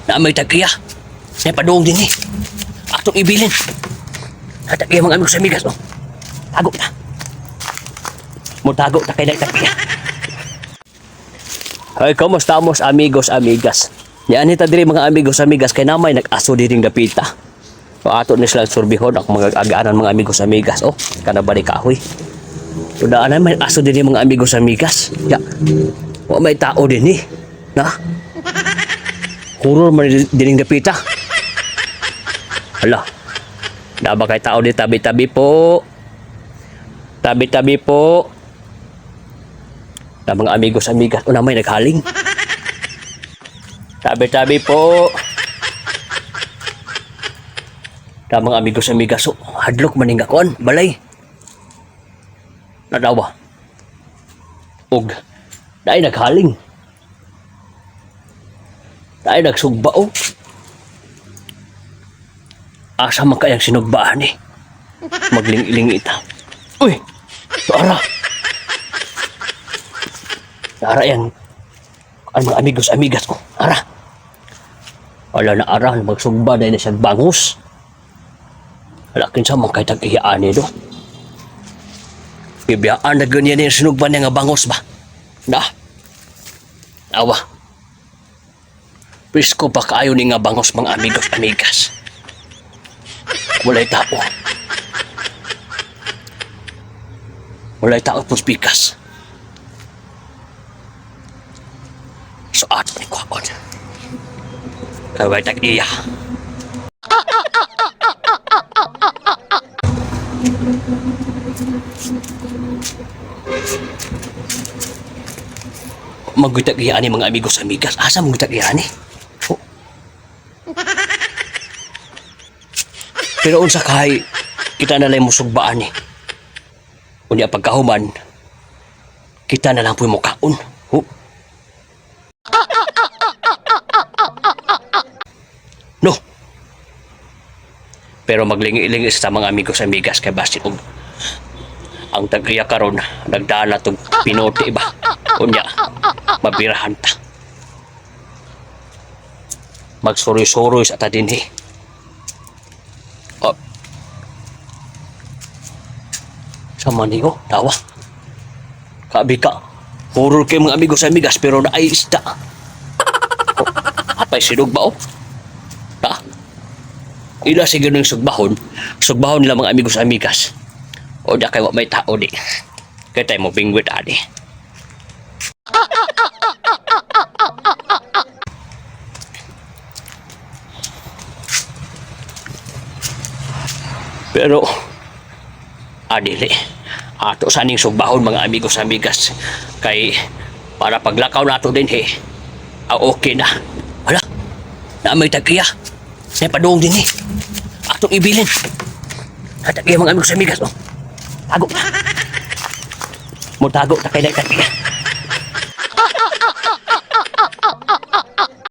Na may tag-iya. May padung din eh. Atong ibilin. Na tag-iya mga amigos amigas. Oh. Tago ta. Mutago ta kay tag-iya. Ay, kumusta mos amigos amigas? Yan ta diri mga amigos amigas kay namay nag-aso diring dapita. O ato ni sila surbihon ang mga agaanan mga amigos amigas. Oh, kana ba ni kahoy? So daanan may aso din mga amigos amigas. Ya. Wa may tao din eh. Na? Horror man dining dapita. Hala. Na ba kay tao di tabi-tabi po? Tabi-tabi po. Na mga amigos amigas. Una may naghaling. Tabi-tabi po. Na mga amigos amigas. So, hadlok maning akon. Balay. Nadawa. Og dai naghaling. Dai nagsugba oh. Asa man kayang sinugbaan eh. Magling-iling ita. Uy! Ara! Ara yan. Ang mga amigos amigas ko. Ara! Wala na ara, magsugba dahil na siyang bangus. Wala kinsa man kay tag-iyaan eh do. Bibiyaan na ganyan yung sinugba niya nga bangos ba? Na. Awa. Presko pa kaayo ni nga bangos mga amigos amigas. Walay tao. Walay tao puspikas. So ato ni kwaon. Kay way tag-iya. Magutag iya ni mga amigos amigas. Asa magutag iya ni? Oh. Pero unsa kay kita na lang musugbaan ni. Unya pagkahuman, kita na lang po'y mukaon. Oh. No. Pero maglingi-lingi sa mga amigos amigas kay basin og ang tag-iya karon nagdala tog pinote ba. Unya mabirahan ta. Magsuroy-suroy sa ta dinhi. Oh. Sama niyo, tawa. Kabi ka. Horror kay mga amigos amigas pero naay isda. Oh, apay sinog ba oh? Ta? Ila siguro yung sugbahon. Sugbahon nila mga amigos amigas. O da kay wa may tao di. Kay tayo mo bingwit adi. Pero adili ato sa ning sugbahon mga amigos amigas kay para paglakaw nato din he ah, okay na. Hala, na may tag-iya. May padung din eh. Atong ibilin. Ay, tag-iya mga amigos amigas oh. Tago ta. Mutago ta kay tag-iya.